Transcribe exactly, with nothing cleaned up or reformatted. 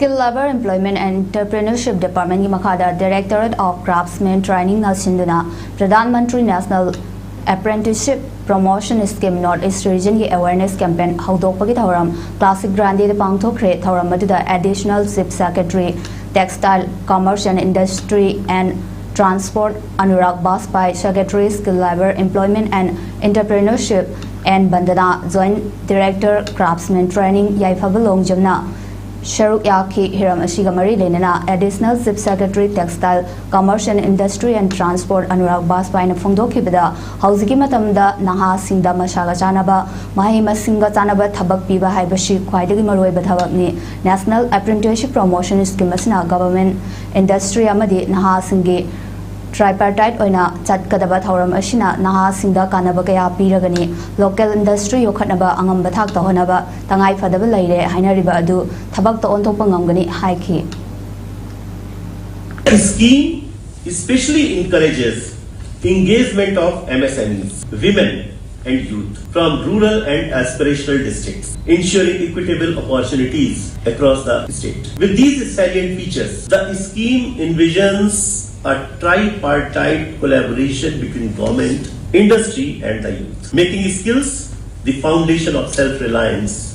Skill Labor Employment and Entrepreneurship Department ꯀꯤ ꯃꯈꯥꯗ Directorate of Craftsman Training ꯅ ꯁꯤꯟꯗꯨꯅ Pradhan Mantri National Apprenticeship Promotion Scheme North East Region ꯒꯤ awareness campaign ꯍꯧꯗꯣꯛꯄꯒꯤ ꯊꯧꯔꯝ Classic Grande ꯗ ꯄꯥꯡꯊꯣꯛꯈ꯭ꯔꯦ꯫ ꯊꯧꯔꯝ ꯑꯗꯨꯗ Additional Chief Secretary, Textile, Commerce and Industry and Transport Anurag Bajpai, Secretary, Skill Labor, Employment and Entrepreneurship, N Vandana, Joint Director, Craftsman Training Yaifaba Longjamna ꯁꯔꯨꯛ ꯌꯥꯈꯤ꯫ ꯍꯤꯔꯝ ꯑꯁꯤꯒ ꯃꯔꯤ ꯂꯩꯅꯅ Additional Chief Secretary, Textile, Commerce and Industry and Transport Anurag Bajpai ꯅ ꯐꯣꯡꯗꯣꯛꯈꯤꯕꯗ, ꯍꯧꯖꯤꯛꯀꯤ ꯃꯇꯝꯗ ꯅꯍꯥꯁꯤꯡꯗ ꯃꯁꯥꯒ ꯆꯥꯟꯅꯕ, ꯃꯍꯩ ꯃꯁꯤꯡꯒ ꯆꯥꯟꯅꯕ ꯊꯕꯛ ꯄꯤꯕ ꯍꯥꯏꯕꯁꯤ ꯈ꯭ꯋꯥꯏꯗꯒꯤ ꯃꯔꯨꯑꯣꯏꯕ ꯊꯕꯛꯅꯤ꯫ National Apprenticeship Promotion Scheme ꯑꯁꯤꯅ government, industry ꯑꯃꯗꯤ ꯅꯍꯥꯁꯤꯡꯒꯤ tripartite ꯑꯣꯏꯅ ꯆꯠꯀꯗꯕ ꯊꯧꯔꯝ ꯑꯁꯤꯅ ꯅꯍꯥꯁꯤꯡꯗ ꯀꯥꯟꯅꯕ ꯀꯌꯥ ꯄꯤꯔꯒꯅꯤ꯫ Local industry ꯌꯣꯛꯈꯠꯅꯕ ꯑꯉꯝꯕ ꯊꯥꯛꯇ ꯍꯣꯠꯅꯕ ꯇꯉꯥꯏ ꯐꯗꯕ ꯂꯩꯔꯦ ꯍꯥꯏꯅꯔꯤꯕ ꯑꯗꯨ ꯊꯕꯛꯇ ꯑꯣꯟꯊꯣꯛꯄ ꯉꯝꯒꯅꯤ ꯍꯥꯏꯈꯤ꯫ The scheme especially encourages engagement of M S M Es, women and youth from rural and aspirational districts, ensuring equitable opportunities across the state. With these salient features, the scheme envisions a tripartite collaboration between government, industry and the youth, making skills the foundation of self-reliance